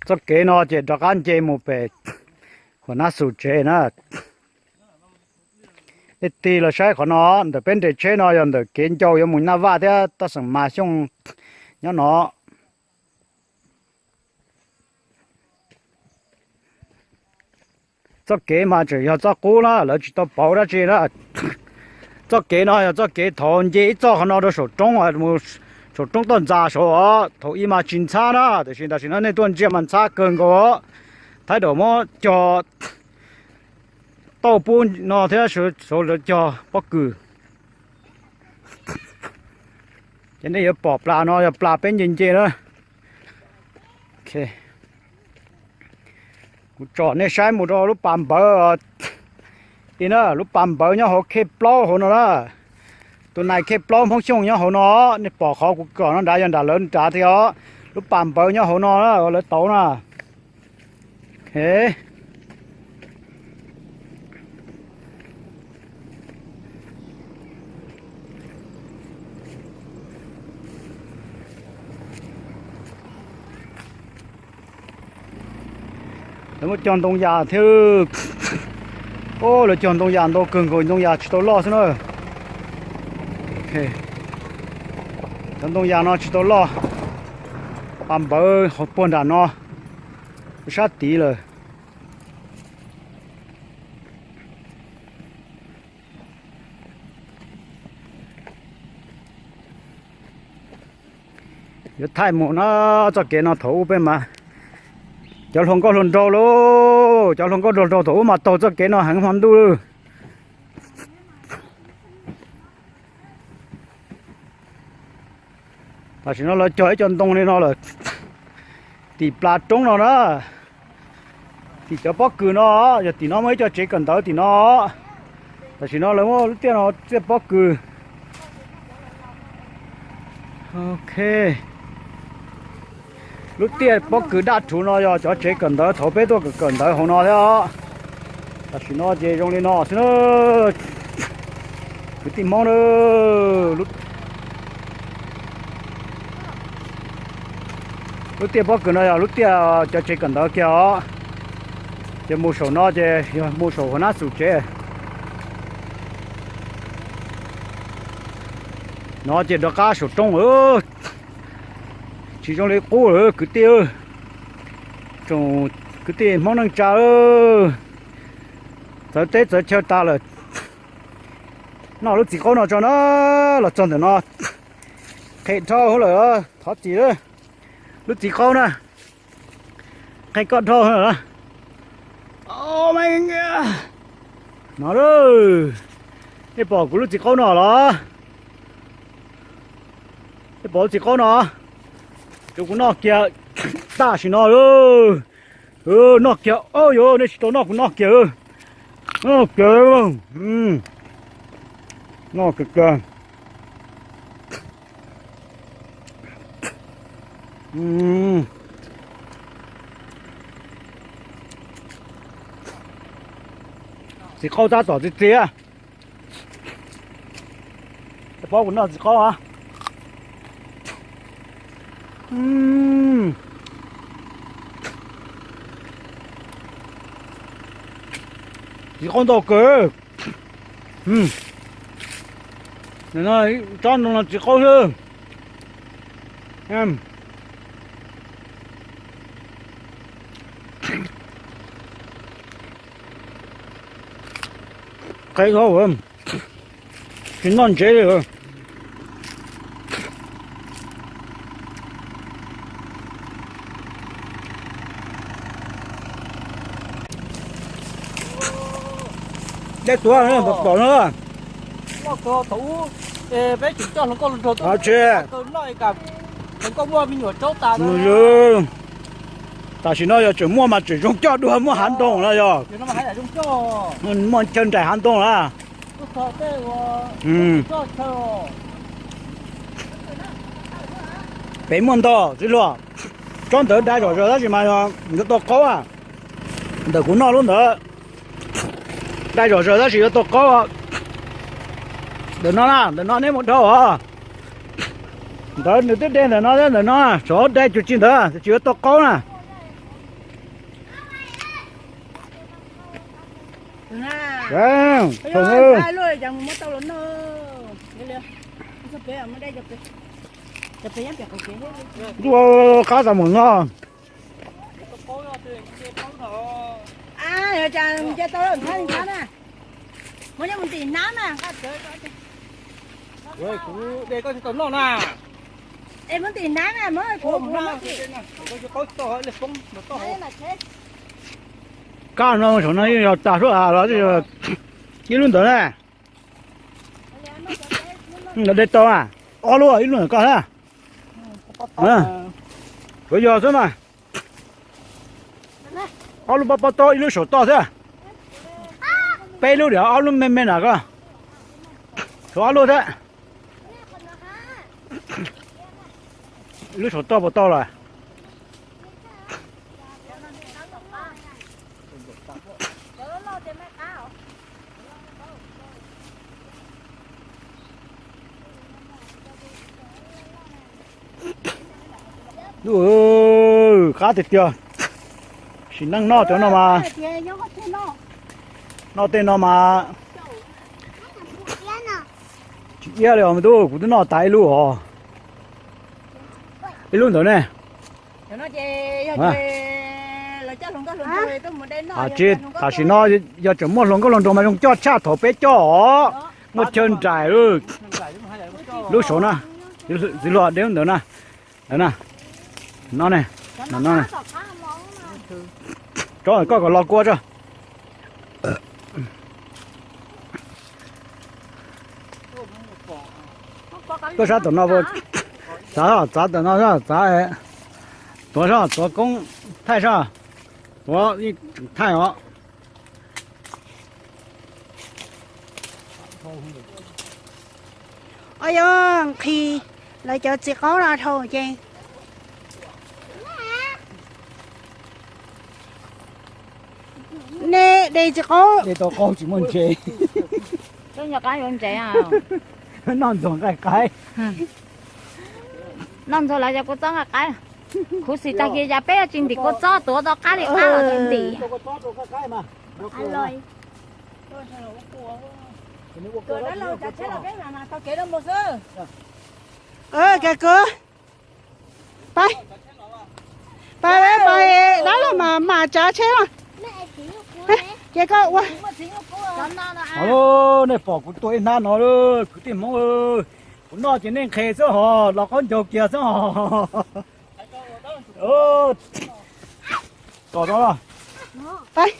Txoj kev no ces rov qab nce mus pem Huas Nab Xus tsev na. Nej tig los saib qhov no, ntawm peb nres tsheb no yog ntawm kev ncau yuav mus Naj Vaj thiab Taj Xeem Mas Xyooj nyob no. Txoj kev mas tseem yog txoj qub na, lawv tsis tau pauv dab tsi na. Txoj kev no yog txoj kev thaum nce ib txoj qhov no rau saum roob, mus saum roob toj ntxas saud os. Thaum ub mas tsis ntxhab na, tiam sis tam sim no nej tuaj ntsia mas ntxhab kawg nkaus os. Thaib daum muab cog tauj pub no thiab, saud lawv cog pob kws. Ces nej yuav pom plas no yog plas peb nce nce na. Kuv tsom nej saib mus rau lub pas npawv i na, lub pas npawv nyob hauv khej plaub hauv no na. Tus nais khej plaub Hmoob Xyooj nyob hauv no, nej pom qhov kuv kom no nrad yog nram lawv nrad thiab os. Lub pas npawv nyob hauv no na, lawv tauv na. Lawv muab cog ntoo yas thiab. Lawv cog ntoo yas ntau kawg nkaus, ntoo yas tsis tau loj xwb na. Cov ntoo yas no tsis tau loj. Pas npawv puag nram no, sab tid lawm. Yuav thaij mus na, txoj kev no thaum ub peb mas cov hluas nkauj hluas nraug lauj, cov hluas nkauj hluas nraug thaum ub mas taug txoj kev no heev hmo ntuj. Tam sim no lawv cog ib co ntoo li no lawm, tim plas roob no na, tim cov pob kws no, yog tim no muaj ib co tsev kawm ntawv tim no. Tam sim no lawv muab lub tiaj no tiaj pob kws. Ok, lub tiaj pob kws daj rhuv no yog cov tsev kawm ntawv thaum peb tuaj kawm kawm ntawv hauv no thiab os. Tam sim no ces zoo li no xwb na, kwv tij Hmoob na. Lub tiaj pob kws no yog lub tiaj cov tsev kawm ntawv kiag os. Ces mus saum no ces yog mus saum Huas Nab Xus tsev. No ces rov qab saum roob. Tsis zoo li qub lawm kwv tij, tsoom kwv tij Hmoob neej tsa, txawv teb txawv chaw tas lawm. Noj lub txiv qaub no tso na, los txog ntawm no qhia dhau hauv lawm, thov txim lawm. Lub txiv qaub na, qhia koj dhau lawm. No, nej pom kuv lub txiv qaub no los? Nej pom lub txiv qaub no? Ces kuv noj kiag tam sim no. Noj kiag, o yuav nej tsis tau noj kuv noj kiag. Noj kiag, noj kiag. Txiv qaub tab tom txiv txiv. Pab kuv noj txiv qaub. Txiv qaub ntau kawg. Tsob ntoo no txiv qaub xwb. Qe dhau, tsis noj ntsev li. Dej tuaj pom no. Tam sim no yog tseem muaj mas tseem zoo coj dua, muaj hav ntoo na yog. Muaj chaw nraim hav ntoo na. Pem muaj ntau txiv hluas. Tsob ntawd dai zom zaws tab sis mas yuav tau qaub. Ntawm kuv noj lub ntawd dai zom zaws tab sis yuav tau qaub. Ntawm no na, ntawm no neb mus dhau os. Ntawd nws twb de ntawm no thiab ntawm no, tsov dai cuag tsi ntawd tsis yuav tau qaub na. Ntuj, qab tas mus no. Kab no saum no yeej yog tas suab los ib lub ntawd na. Dej tau na, ob lub ib lub ntawm koj na. Tsuav yog xwb mas. Ob lub pob pob taub ib lub saum toj thiab. Peb lub diam ob lub me me na koj. Tsuav ob lub thiab. Ib lub saum toj puas tau lawm? Ntuj, qab tiag tiag. Sim neej noj cov no mas, noj tej no mas tsis iab li os me tub, kuv twb noj tas ib lub os. Ib lub ntawd ne. Tsis, tam sim no yog tseem muaj hluas nkauj hluas nraug mas zoo coj tshaj thaum peb coj os. Muaj chaw nraim. Lub saud na, txiv hluas de lub ntawd na. Ntawd na. No ne, no ne. Tsob koj kom lo kua tso. Tuaj sab tom no, txav, txav tom no, txav, tuav sab, tuav koob thaij sab, tuav yeej tseem thaij os. Os, yog nqhis lawv cov txiv qaub no dhau ces nej de txiv qaub, de tau qaub tsis muaj ntsev. Noj ntxuag nqaij qaib. Noj ntxuag lawv cov kua txob nqaij qaib. Khuv xim tag kis cas peb yuav tsis ntim kua txob tuav tau qab li qab los ntim. Kag kag, pais, pais, pais dab laug mas mam tsav tsheb os. Ces koj ua. Nej pom kuv tua ib hnab no, kwv tij Hmoob, kuv noj ces nej nqhes xwb hos, los qaub ncaug kiag xwb hos. Pais,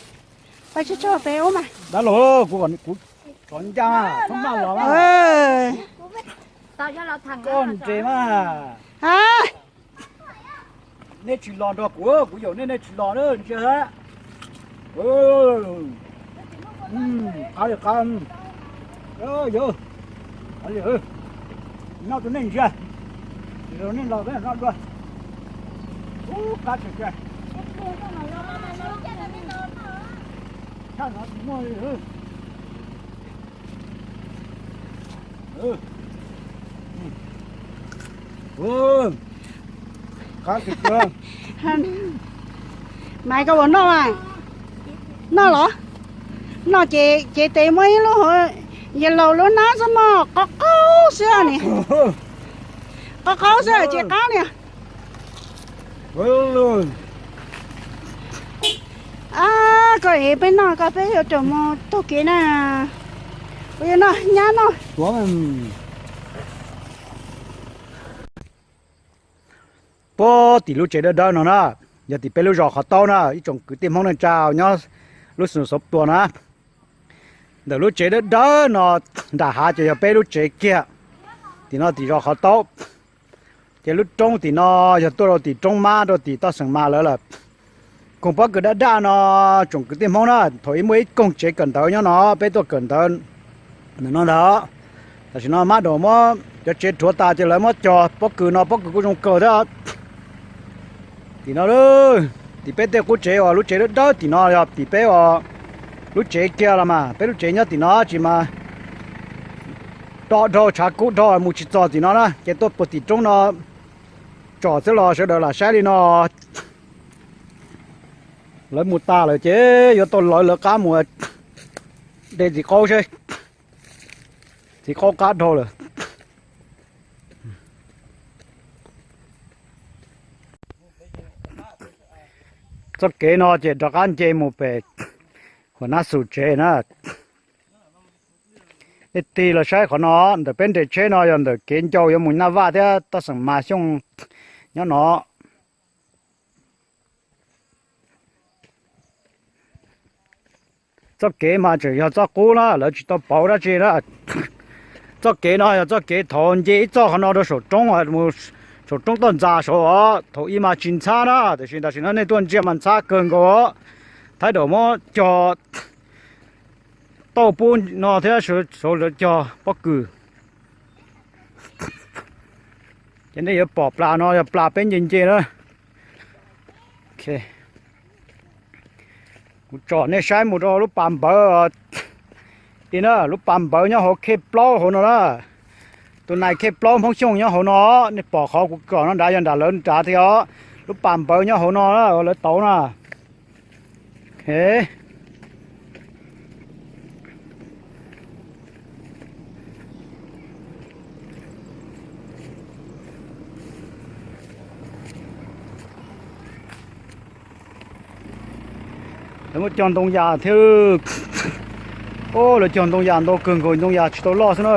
pais tso pem ub mas. Dab laug, kuv, kuv tsov ncaj, txhob maj los. Koj ntses mas. Nej tsis los nrog kuv, kuv yaum nej, nej tsis los ntsia. Qab li qab. Yog, noj rau nej ntsia. Nej los peb noj dua. Ub, qab tshaj, tshaj no tsis muaj li. Qab tiag tiag. Maiv, koj puas noj? Noj los? Noj ces cev tes muab ib lub hauv yawg laus lub hnab xwb mog, qaub qaub xwb ni. Qaub qaub xwb tsis qab li. Koj es peb noj koj, peb yuav rau mus taug kev na. Kuv yuav noj nyab noj. Puag tim lub tsev dawb dawb no na, yog tim peb lub zos qhov taub na, ib tsoom kwv tij Hmoob neej tsa nyob lub xus xov tuas na. Ntawm lub tsev dawb dawb no nram hav ces yog peb lub tsev kiag. Tim no tim zos qhov taub. Ces lub roob tim no yog tuaj rau tim roob mab rau tim toj xeem mas lawm lawm. Koog pob kws daj daj no, tsoom kwv tij Hmoob na, thaum ub muaj ib koog tsev kawm ntawv nyob no, peb tuaj kawm ntawv ntawm no ntag. Tam sim no mab daum muab cov tsev rhuav tas ces lawv muab cog pob kws no, pob kws kuj zoo kawg thiab. Tim no, tim peb tej qub tsev uas lub tsev dawb dawb tim no yog tim peb uas lub tsev kiag los mas, peb lub tsev nyob tim no tsis mas do dhau tshav kub dhau mus tsis txog tim no na, ces tuaj puag tim roob no tsom xwb los sawv daws lam saib li no. Lawv mus tas lawm ces yuav tau lawv lawv qab mus. De txiv qaub seb, txiv qaub qab dhau lawm. Txoj kev no ces rov qab nce mus pem Huas Nab Xus tsev na. Nej tig los saib qhov no, ntawm peb nres tsheb no yog ntawm kev ncau yuav mus Naj Vaj thiab Taj Xeem Mas Xyooj nyob no. Txoj kev mas tseem yog txoj qub na, lawv tsis tau pauv dab tsi na. Txoj kev no yog txoj kev thaum nce ib txoj qhov no rau saum roob, mus saum roob toj ntxas saud os. Thaum ub mas tsis ntxhab na, tiam sis tam sim no nej tuaj ntsia mas ntxhab kawg nkaus os. Thaib Daum muab cog tauj pub no thiab, saud lawv cog pob kws. Ces nej yuav pom plas no yog plas peb nce nce na. Kuv tsom nej saib mus rau lub pas npawv i na, lub pas npawv nyob hauv khej plaub hauv no na. Tus nais khej plaub Hmoob Xyooj nyob hauv no, nej pom qhov kuv kom no nrad yog nram lawv nrad thiab os. Lub pas npawv nyob hauv no, lawv tauv na. Lawv muab cog ntoo yas thiab. Lawv cog ntoo yas ntau kawg nkaus, ntoo yas tsis tau loj xwb na.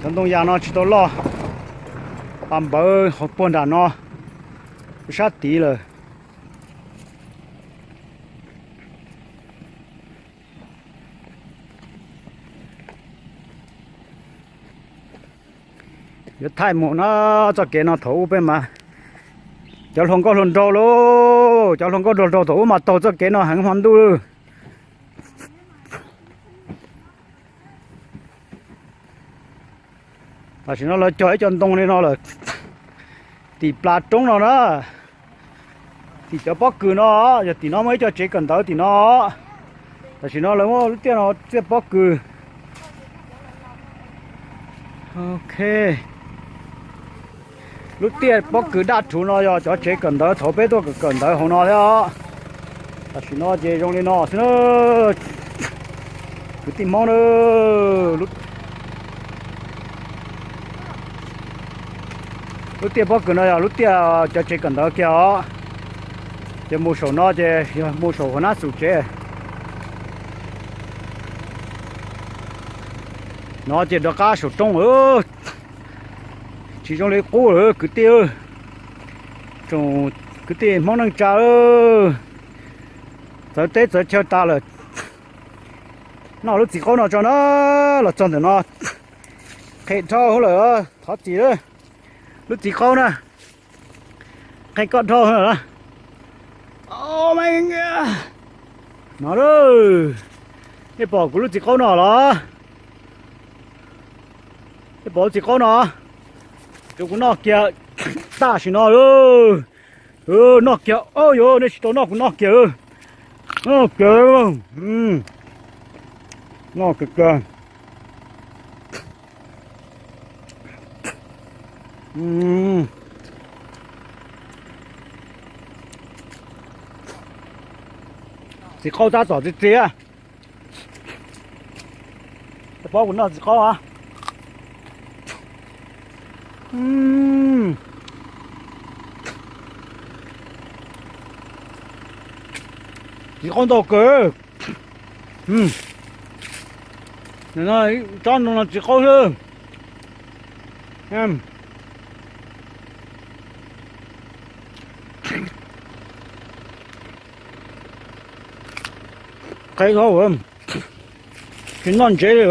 Cov ntoo yas no tsis tau loj. Pas npawv hauv puag nram no, sab tid lawm. Yuav thaij mus na, txoj kev no thaum ub peb mas cov hluas nkauj hluas nraug lauj, cov hluas nkauj hluas nraug thaum ub mas taug txoj kev no heev hmo ntuj. Tam sim no lawv cog ib co ntoo li no lawm, tim plas roob no na, tim cov pob kws no, yog tim no muaj ib co tsev kawm ntawv tim no. Tam sim no lawv muab lub tiaj no tiaj pob kws. Ok, lub tiaj pob kws daj rhuv no yog cov tsev kawm ntawv thaum peb tuaj kawm kawm ntawv hauv no thiab os. Tam sim no ces zoo li no xwb na. Kwv tij Hmoob na, lub tiaj pob kws no yog lub tiaj cov tsev kawm ntawv kiag os. Ces mus saum no ces yog mus saum Huas Nab Xus tsev. No ces rov qab saum roob. Tsis zoo li qub lawm kwv tij, tsoom kwv tij Hmoob neej tsa, txawv teb txawv chaw tas lawm. Noj lub txiv qaub no tso na, los txog ntawm no qhia dhau hauv lawm, thov txim. Lub txiv qaub na, qhia koj dhau lawm. No, nej pom kuv lub txiv qaub no los? Nej pom lub txiv qaub no? Rau kuv noj kiag tam sim no. Noj kiag, o yuav nej tsis tau noj kuv noj kiag. Noj kiag, noj kiag. Txiv qaub tab tom txiv txiv. Paub kuv noj txiv qaub a. Txiv qaub ntau kawg. Tsob ntoo no txiv qaub xwb. Qhia dhau, tsis noj ntsev li.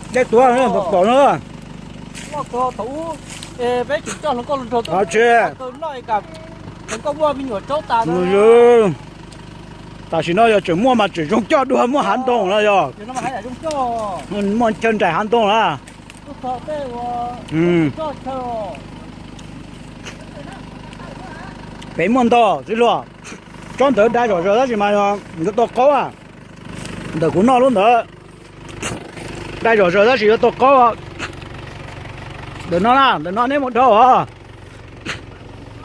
Dej tuaj pom na. Tam sim no yog tseem muaj mas tseem zoo coj dua muaj hav ntoo na yog. Muaj chaw nraim hav ntoo na. Pem muaj ntau txiv hluas, tsob ntawd dai zom zaws tab sis mas nkawd tau qaub ntawm kuv noj lub ntawd. Dai zom zaws tab sis yuav tau qaub. Ntawm no na, ntawm no neb mus dhau os.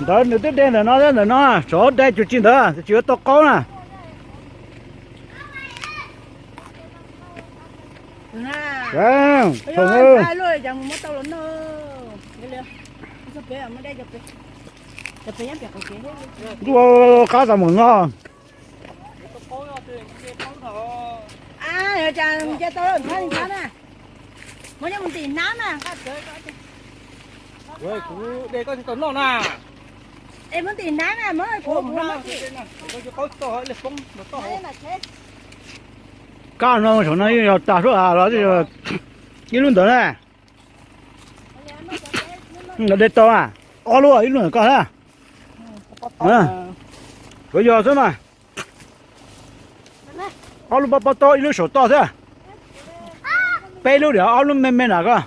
Ntawd nws twb de ntawm no thiab, ntawm no saum dai cuag tsi ntawd tsis yuav tau qaub na. Ntuj, qab tas mus no. Kab no saum no yeej yog tag suab los ib lub ntawd na. Lawv de tau ob lub, ib lub ntawm koj thiab. Tsuav yog xwb mas. Ob lub pob pob taub ib lub saum toj thiab. Peb lub, ob lub me me na koj.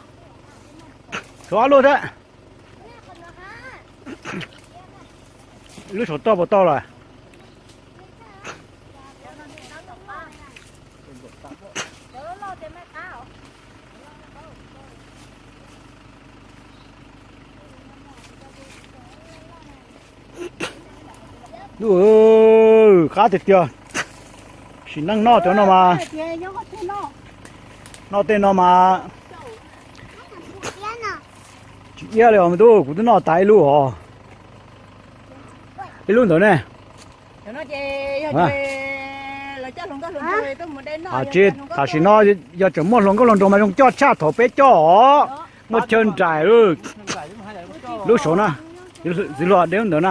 Tshuav ob lub thiab. Ib lub saum toj puas tau lawm? Qab tiag tiag. Sim neej noj cov no mas, noj tej no mas tsis iab li os me tub, kuv twb noj tas ib lub os. Ib lub ntawd ne. Tam sim no yog tseem muaj hluas nkauj hluas nraug mas zoo coj tshaj thaum peb coj os. Muaj chaw nraim. Lub saud na, txiv hluas de lub ntawd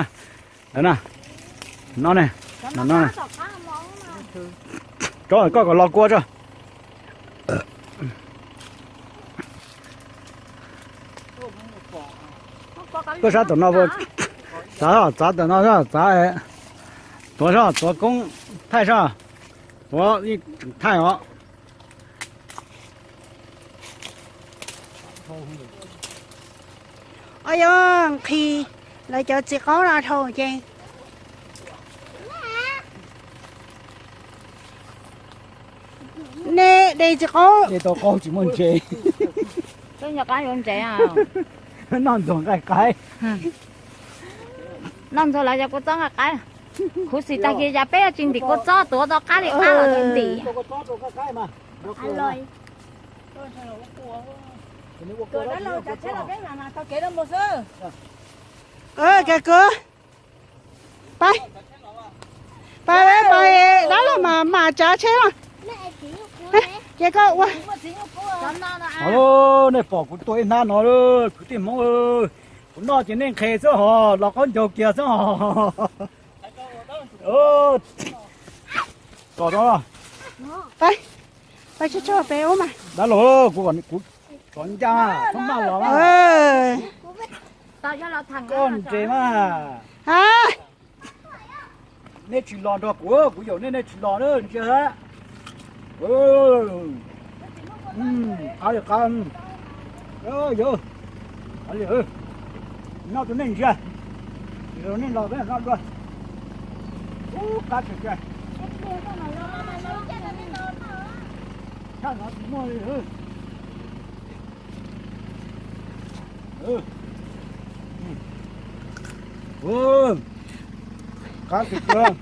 na. No ne, no ne. Tso koj kom los kua tso. Tuaj sab tom no, txav, txav tom no, txav, tuav, tuav koob thaij sab, tuav yeej tseem thaij os. Yog nqhis lawv cov txiv qaub no dhau ces nej de txiv qaub, de tau qaub tsis muaj ntses. Noj ntxuag nqaij qaib. Noj ntxuag lawv cov kua txob nqaij qaib. Khuv xim tag kis cas peb yuav tsis ntim kua txob tuav tau qab li qab los ntim. Pais, pais, pais dab laug mas mam tsav tsheb los. Ces koj ua. Nej pom kuv tua ib hnab no, kwv tij Hmoob, kuv noj ces nej nqhes xwb hos, los qaub ncaug kiag xwb hos. Kom tau, pais tso pem ub mas. Dab laug, kuv, kuv tov ncaj, txhob maj los. Koj ntse mas. Nej tsis los nrog kuv, kuv yaum nej, nej tsis los na, ntsia. Qab li qab, yog, qab li, noj rau nej ntsia, nej los peb noj dua. Ub, qab tiag tiag. Tshaj no tsis muaj li. Qab tiag tiag.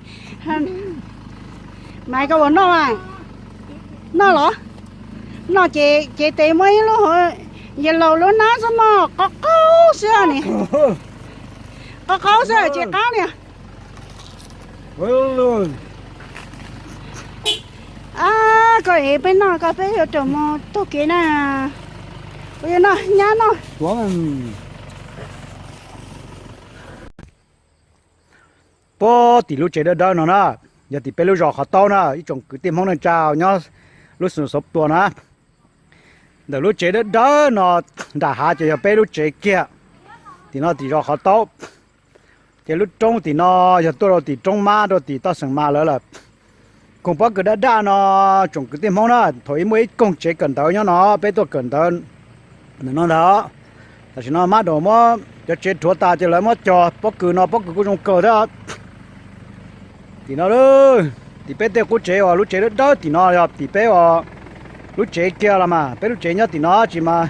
Maiv, koj puas noj? Noj los? Noj ces cev tes muab ib lub, yawg laus lub hnab xwb mog, qaub qaub xwb ni. Qaub qaub xwb ces qab li. Koj es peb noj, koj peb yuav rau mus taug kev na. Kuv yuav noj nyab noj. Puag tim lub tsev dawb dawb no na, yog tim peb lub zos qhov taub na, ib tsoom kwv tij Hmoob neej tsa nyob lub xeev Xov Tuas na. Ntawm lub tsev dawb dawb no nram hav ces yog peb lub tsev kiag. Tim no tim zos qhov taub. Ces lub roob tim no yog tuaj rau tim roob mab rau tim toj xeem mas lawv lawm. Koog pob kws daj daj no, tsoom kwv tij Hmoob na, thaum ub muaj ib koog tsev kawm ntawv nyob no, peb tuaj kawm ntawv ntawm no ntag. Tam sim no mab daum muab cov tsev rhuav tas ces lawv muab cog pob kws no, pob kws kuj zoo kawg thiab. Tim no, tim peb tej qub tsev uas lub tsev dawb dawb tim no yog tim peb uas Lub tsev kiag los mas peb lub tsev nyob tim no tsis mas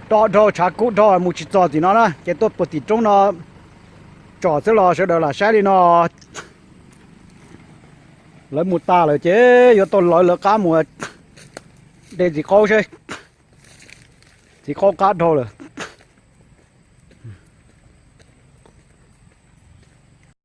do dhau tshav kub dhau mus tsis txog tim no na ces tuaj puag tim roob no tsom xwb los sawv daws lam saib li no. Lawv mus tas lawm ces yuav tau lawv lawv qab mus de txiv qaub seb. Txiv qaub qab dhau lawm.